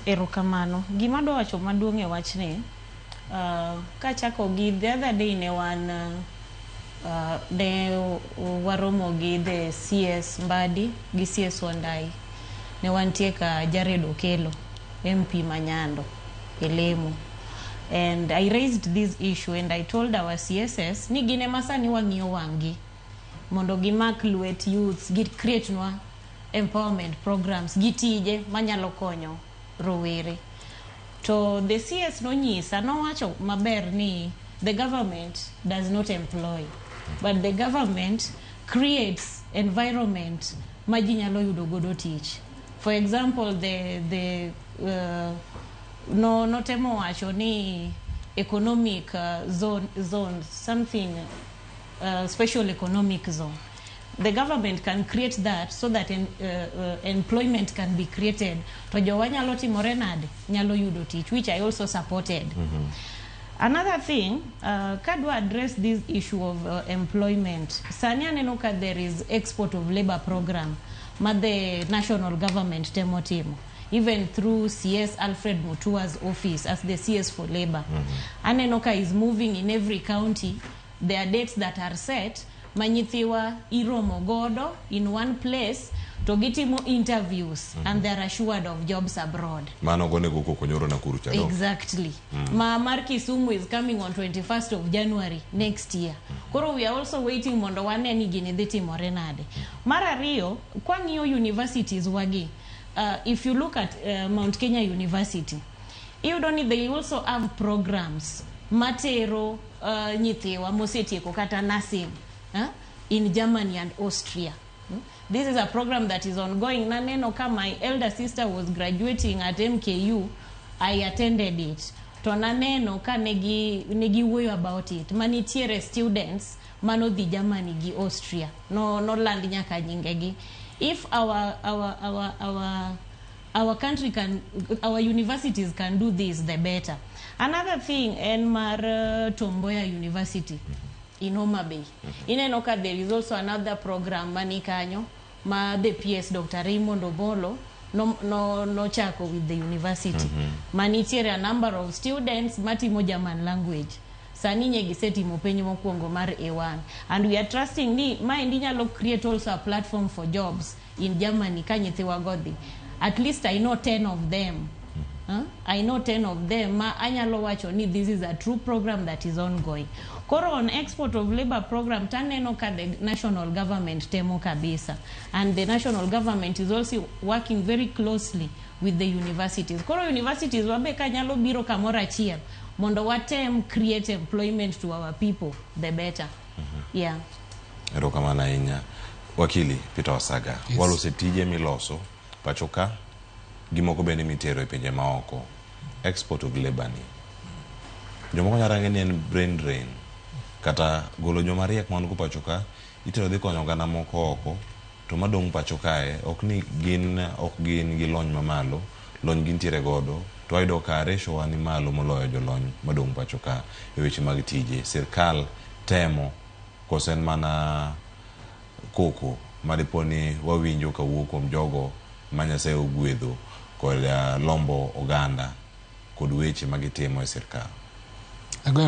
Erokamano. Gima adwa wacho maduong' e wachni, kachako gi the other day ne wan ne waromo gi the CS Mbadi gi CS Wandai. Ne wantie ka Jared Okello, MP Manyando, e lemo. And I raised this issue and I told our CSS ni gin ema sani wang'iyo wang'gi mondo gimak lwet youths, gi create nwa empowerment programs gi tije manyalo konyo rowere. To the CS nonyisa, nowacho maber ni the government does not employ, but the government creates environment ma ji nyalo yudo godo tich. For example, the no notemo wacho ni economic zone something, special economic zone. The government can create that so that employment can be created, to jowa nyalo timore nade, nyalo yudo tich, which I also supported. Another thing, kadwa address this issue of employment, sani aneno ka there is export of labor program ma the national government temo timo, even through CS Alfred Mutua's office as the CS for labor. Aneno ka is moving in every county. There are dates that are set ma nyithiwa iromo godo in one place to gitimo interviews and they are assured of jobs abroad. Mano gonego koko nyoro Nakuru cha do. Exactly. Ma mar Kisumu is coming on 21st of January next year. Koro we are also waiting mondo wane ni gini dhi timore nade. Mar ariyo, kwang'iyo universities wagi, if you look at Mount Kenya University, iyudo ni they also have programs matero nyithiwa mosetieko kata nursing in Germany and Austria. This is a program that is ongoing. Naneno ka my elder sister was graduating at MKU, I attended it. To naneno ka negi wuoyo about it. Manitiere students manodhi Germany gi Austria. No, noland nyaka nyingegi. If our country can, our universities can do this, the better. Another thing en mar Tom Mboya University in Homa Bay. Ineno ka there is also another program mani kanyo ma the PS Dr. Raymond Omolo no nochako with the university. Manitiere a number of students matimo German language. Sani nye gisetimo penj mokwongo mar A1 and we are trusting ni maendi nyalo create also a platform for jobs in Germany ka nyithiwa go dhi. At least I know 10 of them. Huh? I know 10 of them ma anyalo wacho ni this is a true program that is ongoing. Koro on export of labor program, taneno ka the national government temo kabisa, and the national government is also working very closely with the universities. Koro universities wabe ka nyalo biro kamoro achiel mondo watem create employment to our people, the better. Yeah. Erokamano ahinya. Wakili Peter Wasaga. Yes. Walose tije miloso pacho ka gi moko bende mitero e pinje maoko. Export of labor ni jomoko nyalo range ni en brain drain kata golo joma riek man go pacho ka itero dhi konyo oganda moko oko, to madong' pacho kae ok ni gin ok gin gi lony mamalo, lony gintiere godo, to wayudo ka ratio wa ni malo moloyo jolony madong' pacho ka e weche mag tije. Sirkal temo koso en mana koko madipo ni wawinjo kawuok kuom jogo ma Nyasaye ogwedho kod lombo oganda kod weche magitimo e sirkal? Agwero.